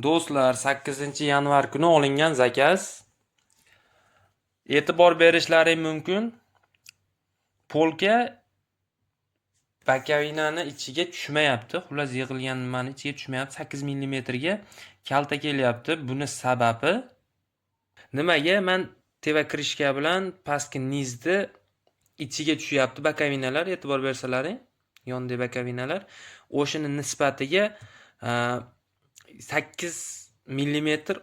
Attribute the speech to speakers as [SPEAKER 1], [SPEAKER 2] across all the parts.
[SPEAKER 1] Do'stlar, 8-yanvar kuni olingan заказ. E'tibor berishlaring mumkin. Polka боковина ni ichiga tushmayapti. Xullas, yig'ilgan nimani ichiga tushmayapti. 8 millimetrga kalta kelyapti. Buni sababi nimaga? Man teva крышка bilan pastki низ ni ichiga tushyapti боковина lar, e'tibor bersalaring, yondagi боковина lar. O'shani nisbatiga 8 millimetr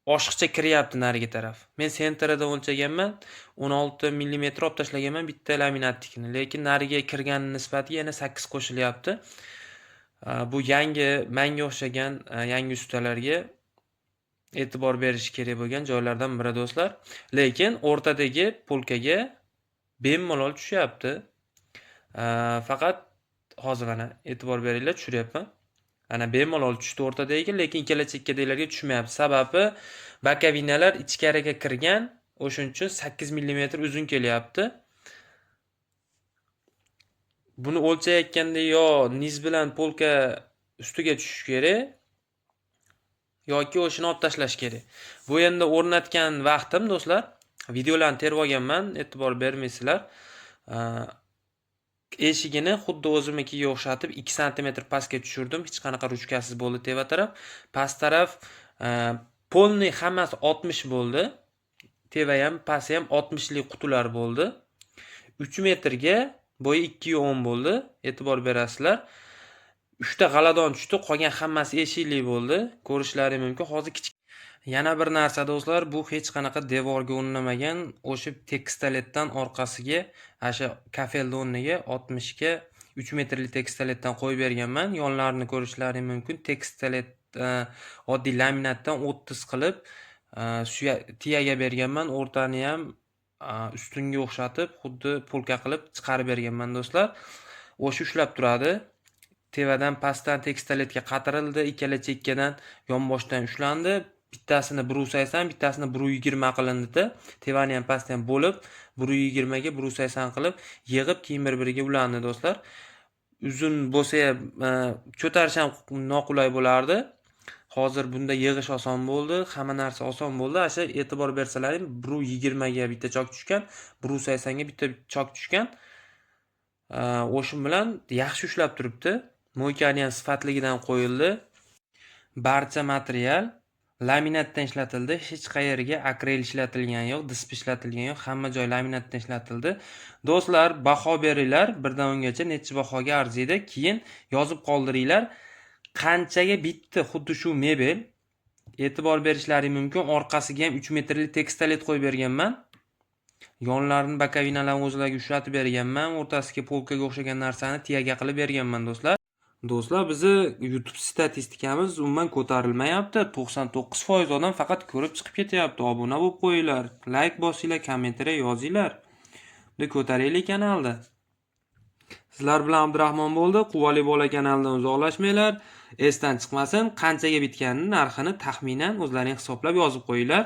[SPEAKER 1] oshiqcha kiryapti narigi taraf. Men центр idan o'lchaganman, 16 millimetr olib tashlaganman bitta laminatnikini, lekin nariga kirgani nisbatiga yana 8 qo'shilyapti. Bu yangi, manga o'xshagan yangi ustalarga e'tibor berish kerak bo'lgan joylardan biri, do'stlar. Lekin o'rtadagi polkaga bemalol tushyapti. Faqat hozir mana e'tibor beringlar, tushiryapman. Ana, bemalol tushdi o'rtadagi, lekin ikkala chekkadagilarga tushmayapti. Sababi боковина lar ichkariga kirgan, o'shuning uchun 8 millimetr uzun kelyapti. Buni o'lchayotganda yo низ bilan polka ustiga tushishi kerak yoki o'shani olib tashlash kerak. Bu endi o'rnatgan vaqtim, do'stlar. Videolarni terib olganman, e'tibor bermaysizlar. Eshigini xuddi o'zimnikiga o'xshatib 2 santimetr pastga tushirdim. Hech qanaqa ruchkasiz bo'ldi teva taraf. Past taraf полный hammasi 60 bo'ldi. Teva ham, pasti ham 60 lik qutilar bo'ldi. 3 metrga bo'yi 2,10 bo'ldi. E'tibor berasizlar. 3 ta g'aladon tushdi, qolgan hammasi eshikli bo'ldi. Ko'rishlaring mumkin. Hozir kichik. Yana bir narsa, do'stlar, bu hech qanaqa devorga o'rnamagan. O'sha tekstoletdan orqasiga, o'sha kafelni o'rniga 60 ga 3 metrli tekstoletdan qo'yib berganman. Yonlarini ko'rishlaring mumkin. Tekstolet oddiy laminatdan 30 qilib suya tiyaga berganman. O'rtani ham ustunga o'xshatib, xuddi polka qilib chiqarib berganman, do'stlar. O'sha ushlab turadi. Tevadan pastdan tekstoletga qatirildi, ikkala chekkadan yonboshdan ushlandi. Bittasini 1,80, bittasini 1,20 qilindida. Tevani ham, pastni ham bo'lib 1,20 ga 1,80 qilib yig'ib, keyin bir-biriga ulandi, do'stlar. Uzun bo'lsa ham ko'tarish ham noqulay bo'lardi. Hozir bunda yig'ish oson bo'ldi, hamma narsa oson bo'ldi. O'sha e'tibor bersalaring, 1,20 ga bitta chok tushgan, 1,80 ga bitta chok tushgan. O'sha bilan yaxshi ushlab turibdi. Мойка ni ham sifatligidan qo'yildi. Barcha material laminatdan ishlatildi. Hech qayerga akril ishlatilgani yo'q, ДСП ishlatilgani yo'q. Hamma joy laminatdan ishlatildi. Do'stlar, baho beringlar. 1 dan 10 gacha nechi bahoga arziydi? Keyin yozib qoldiringlar. Qanchaga bitdi xuddi shu mebel? E'tibor berishlaring mumkin. Orqasiga ham 3 metrli tekstolet qo'yib berganman. Yonlarini, боковина larni o'zlariga ushlatib berganman. O'rtasiga polkaga o'xshagan narsani tiyaga qilib berganman, do'stlar. Do'stlar, bizni YouTube statistikamiz umuman ko'tarilmayapti. 99% odam faqat ko'rib chiqib ketyapti. Obuna bo'lib qo'yinglar, layk bosinglar, kommentariya yozinglar. Buni ko'taraylik kanalda. Sizlar bilan Abdurahmon bo'ldi. Quvali bola kanalidan uzoqlashmanglar. Esdan chiqmasin, qanchaga bitganini, narxini taxminan o'zlaring hisoblab yozib qo'yinglar.